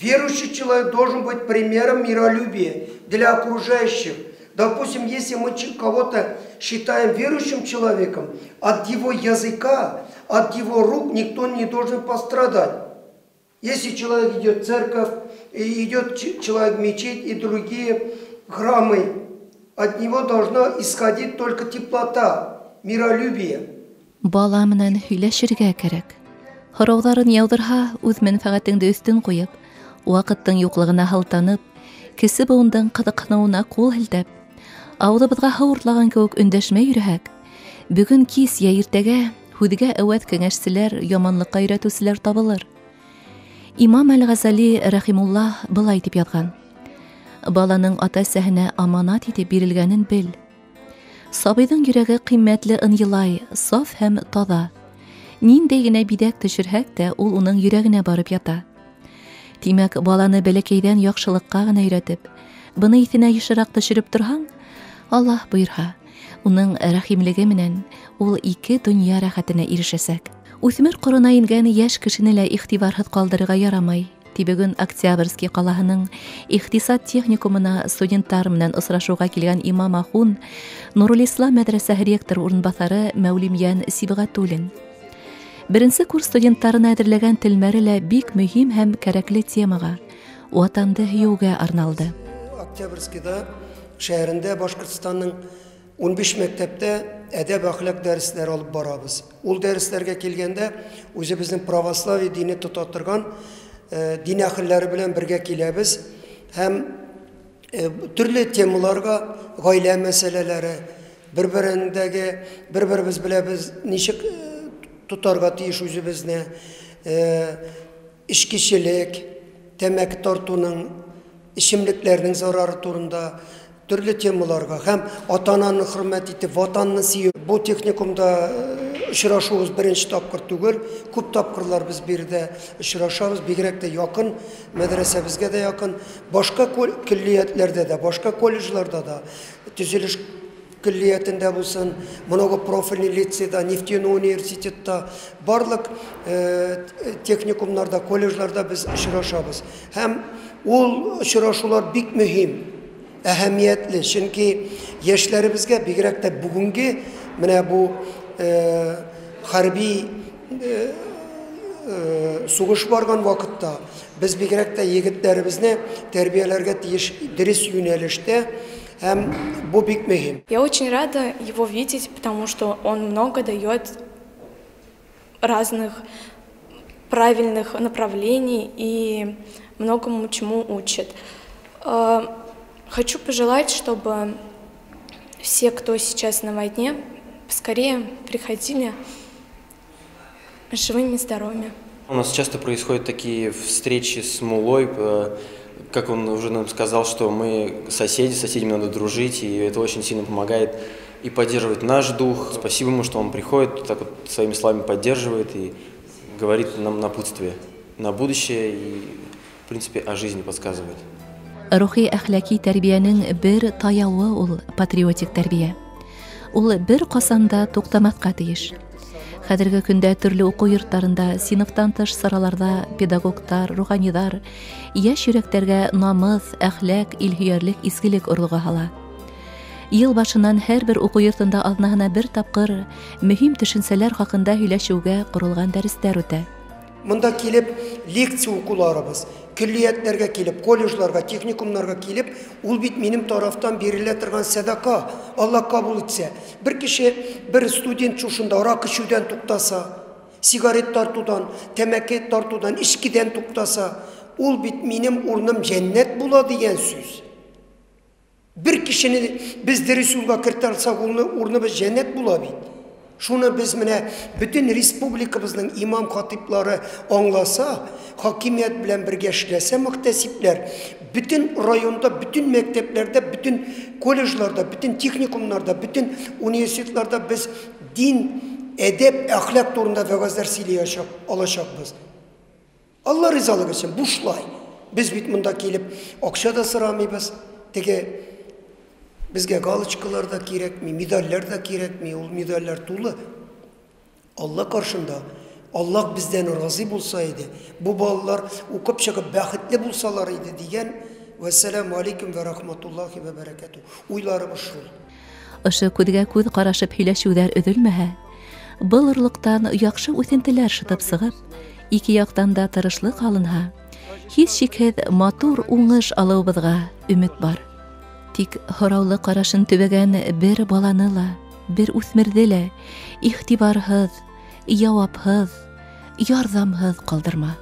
Верующий человек должен быть примером миролюбия для окружающих. Допустим, если мы кого-то считаем верующим человеком, от его языка, от его рук никто не должен пострадать. Если человек идет в церковь, и идет человек в мечеть и другие храмы, от него должна исходить только теплота, миролюбие. Бала менән һөйләшергә кәрәк. Һорауҙарын яуҙырһа, үҙ мәнфәғәтеңде өҫтөн ҡуйып, ваҡыттың юҡлығына һылтанып, кесе быуындың ҡыҙыҡһыныуына ҡул һелтәп, ауыҙыбыҙға һыу уртлаған кеүек өндәшмәй йөрөһәк, бөгөн кис йә иртәгә һүҙгә әүәҫ кәңәшселәр, яманлыҡҡа өйрәтеүселәр табылыр. Имам Әл-Ғазали рәхимуллаһ былай тип яҙған: Баланың ата-әсәһенә аманат итеп бирелгәнен бел. Сабыйҙың йөрәге ҡиммәтле ынйылай, саф һәм таҙа. Ниндәй генә биҙәк төшөрһәк тә, ул уның йөрәгенә барып ята. Тимәк, баланы бәләкәйҙән яҡшылыҡҡа ғына өйрәтеп, быны иҫенә йышыраҡ төшөрөп торһаң, Аллаһ бойорһа, уның рәхимлеге менән ул ике донъя рәхәтенә ирешәсәк. Үҫмер ҡорона ингән йәш кешене лә иғтибарһыҙ ҡалдырырға ярамай. Ти бөгөн Октябрьский ҡалаһының иҡтисад техникумына студенттар менән осрашыуға килгән имам ахун Нурулислам мәҙрәсәһе ректоры урынбаҫары Мәүлимйән Сибғәтуллин. Беренсе курс студенттарына әҙерләгән телмәре лә бик мөһим һәм кәрәкле темаға Ватанды һөйөүгә арналды. Октябрьскийҙа шәһәрендә Башҡортостандың 15 мәктәптә әдәп әхлаҡ дәресләре алып барабыҙ. Ул дәресләргә килгәндә үҙебеҙҙең православие дине тота торған дин әһелләре белән бергә киләбеҙ һәм төрлө темаларға, ғаилә мәсьәләләре, бер-берендәге, бер-беребеҙ белән беҙ нисек тотарға тейеш үҙебеҙне, эшкеселек, тәмәке тартыуның, эсемлекләрнең зарары турында төрлө темаларға һәм ата-ананы хөрмәт итеп, ватанны сөю. Бу техникумда очрашыуыбыҙ беренсе тапҡыр түгел, күп тапҡырлар беҙ биредә очрашабыҙ, бигерәк тә яҡын, мәҙрәсәбеҙгә дә яҡын, башҡа көллиәтләрҙә дә, башҡа колледжларҙа да, төҙөлөш көллиәтендә булсын, многопрофильный лицейда, нефтяной университетта, барлыҡ техникумнарда, колледжларда беҙ очрашабыҙ. Һәм ул очрашыулар бик мөһим, әһәмиәтле, сөнки йәшләребеҙгә бигерәк тә бөгөнгө менә бу хәрби суғыш барған ваҡытта беҙ бигерәк тә егеттәребеҙҙе тәрбиәләргә тейеш дөрөҫ йүнәлештә, һәм бу бик мөһим. Я очень рада его видеть, потому что он много дает разных правильных направлений и многому чему учит. Хочу пожелать, чтобы все, кто сейчас на войне, поскорее приходили живыми и здоровыми. У нас часто происходят такие встречи с муллой, как он уже нам сказал, что мы соседи, с соседями надо дружить, и это очень сильно помогает и поддерживает наш дух. Спасибо ему, что он приходит, так вот своими словами поддерживает и говорит нам напутствие на будущее и, в принципе, о жизни подсказывает. Рухи әхлаки тәрбиәнең бер таяуы ул патриотик тәрбиә. Ул бер ҡасан да туҡтамаҫҡа тейеш. Хәҙерге көндә төрлө уҡыу йорттарында, синыфтан тыш сараларҙа педагогтар, руханиҙар йәш йөрәктәргә намыҫ, әхләк, илһөйәрлек, изгелек орлоғо һала. Йыл башынан һәр бер уҡыу йортонда аҙнаһына бер тапҡыр мөһим төшөнсәләр хаҡында һөйләшеүгә ҡоролған дәрестәр үтә. Мында килеп лекция уҡыуларыбыҙ, көллиәтләргә килеп, колледжларға, техникумнарға килеп, ул бит минең тарафтан бирелә торған садаҡа, Аллаһ ҡабул итсә. Бер кеше, бер студент шушында араҡы эсеүҙән туҡтаса, сигарет тартыуҙан, тәмәке тартыуҙан, эскедән туҡтаса, ул бит минең урыным жәннәт була дигән сүз. Бер кешене без дөрөҫ юлға кертә алһаҡ, урыныбыҙ жәннәт була бит. Шуны без менә бөтен республикабыҙның имам хатиплары аңласа, хакимият белән бергә эшләсә мөхтәсибләр, бөтен районда, бөтен мәктәпләрдә, бөтен колледжларда, бөтен техникумнарда, бөтен университетларда без дин, әдәп, әхлак турында вәгазьләр сөйли алачакбыз. Алла ризалыгы өчен бушлай. Без бит монда килеп акча да сорамыйбыз. Теге безгә галочкалар да кирәкми, медальләр дә кирәкми, ул медальләр тулы. Алла каршында Аллаһ бездән разый булса иде, бу балалар укып чыгып бәхетле булсалар иде дигән. Вәссәламу алейкум вә рахматуллахи вә бәрәкәтү. Уйларыбыз шул. Ошо күҙгә күҙ ҡарашып һөйләшеүҙәр өҙөлмәһә, был орлоҡтан яҡшы үҫентеләр шытып сығып, ике яҡтан да тырышлыҡ алынһа, һис шикһеҙ матур уңыш алыуыбыҙға өмөт бар. Тик һораулы ҡарашын төбәгән бер баланы ла, бер үҫмерҙе лә иғтибарһыҙ, яуапһыҙ, ярҙамһыҙ ҡалдырма.